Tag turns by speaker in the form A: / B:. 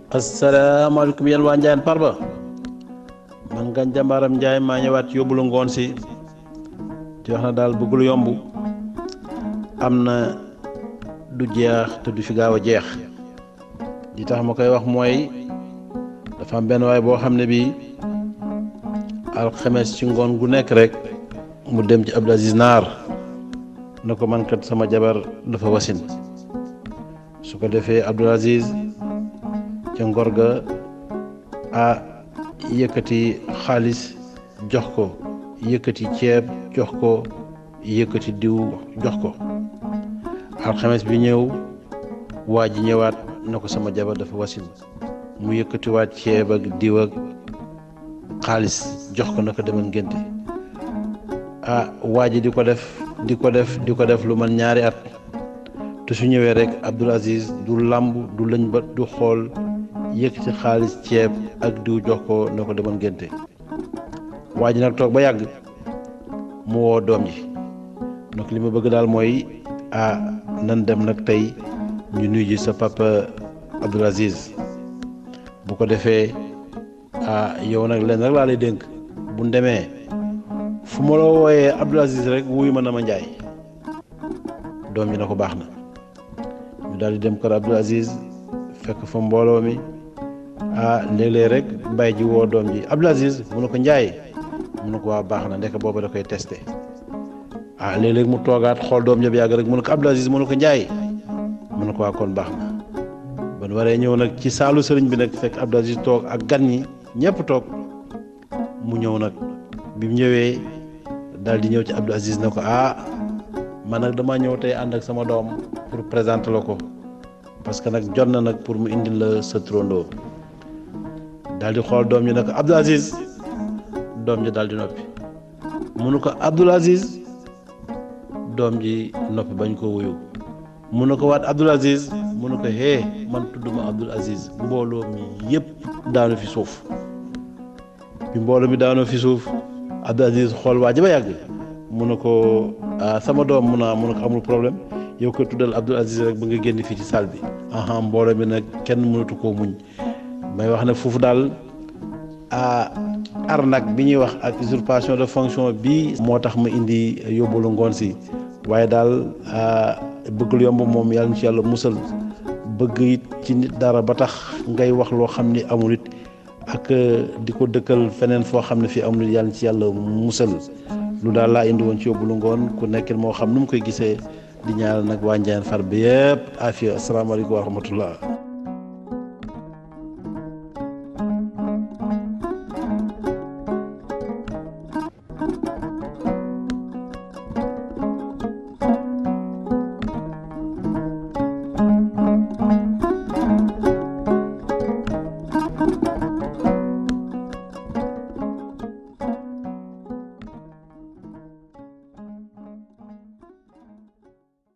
A: asalaamaaleykum yéen waa Ndiayène Farba man Ngagne Demba Ndiaye maa ñëwaat yóbbulu ngoon si di wax na daal bëggul yomb am na du jeex te du fi gaaw a jeex li tax ma koy wax mooy dafa am benn waay boo xam ne bii alxames ci ngoon gu nekk rek mu dem ci Abdou Aziz Naar na ko man kat sama jabar dafa wasin su ko defee Abdou Aziz ca ngor ga yëkkati xaalis jox ko yëkkati ceeb jox ko yëkkati diw jox ko alxames bi ñëw waa ji ñëwaat na ko sama jabar dafa wasin mu yëkkatiwaat ceeb ak diw ak xaalis jox ko na ko demal ngénte waa ji di ko def lu man ñaari at te su ñëwee rek Abdou Aziz du làmb du lëñ ba du xool yëkkati xaalis ceeb ak diw jox ko na ko demal ngénte waa ji nag toog ba yàgg mu woo doom ji donc li ma bëgg daal mooy nan dem nag tey ñu nuyu ji sa papa Abdou Aziz bu ko defee yow nag leen rek laa lay dénk bu ñu demee fu ma la wooyee Abdou Aziz rek wuyu ma na ma Njaay doom ji na ko baax na ñu daal di dem kër Abdou Aziz fekk fa mbooloo mi léeg-léeg rek bàyyi ji woo doom ji Abdou Aziz mu ne ko Njaay mu ne ko waa baax na ndek booba da koy testé léeg-léeg mu toogaat xool doom ji yàgg rek mu ne ko Abdou Aziz mu ne ko Njaay mu ne ko waa kon baax na ban waree ñëw nag ci saalu sëriñ bi nag fekk Abdou Aziz toog ak gan ñi ñëpp toog mu ñëw nag bi mu ñëwee daal di ñëw ci Abdou Aziz ne ko man nag dama ñëw tey ànd ak sama doom pour présenter la ko parce que nag jot na nag pour mu indil la sa turandoo daal di xool doom ji ne ko Abdou Aziz doom ji daal di noppi mu ne ko Abdou Aziz doom ji noppi bañ ko wuyu mu ne ko waat Abdou Aziz mu ne ko man tudduma Abdou Aziz mbooloo mi yëpp daanu fi suuf bi mbooloo mi daanoo fi suuf Abdou Aziz xool waa ji ba yàgg mu ne ko sama doom mu ne ko amul problème yow ko tuddal Abdou Aziz rek ba nga génn fii ci salle bi mbooloo mi nag kenn mënatu koo muñ may wax ne foofu daal arnaque bi ñuy wax ak usurpation de fonction bi moo tax ma indi yóbbalu ngoon si waaye daal bëgg lu yomb moom yàlla na ci yàlla musal bëgg it ci nit dara ba tax ngay wax loo xam ni amul it ak di ko dëkkal feneen foo xam ne fii amul it yàlla na ci yàlla musal lu daal laa indi woon ci yóbbalu ngoon ku nekk moo xam nu mu koy gisee di ñaanal nag waa Ndiayène Farba yëpp afiya asalaamaaleykum wa rahmatullah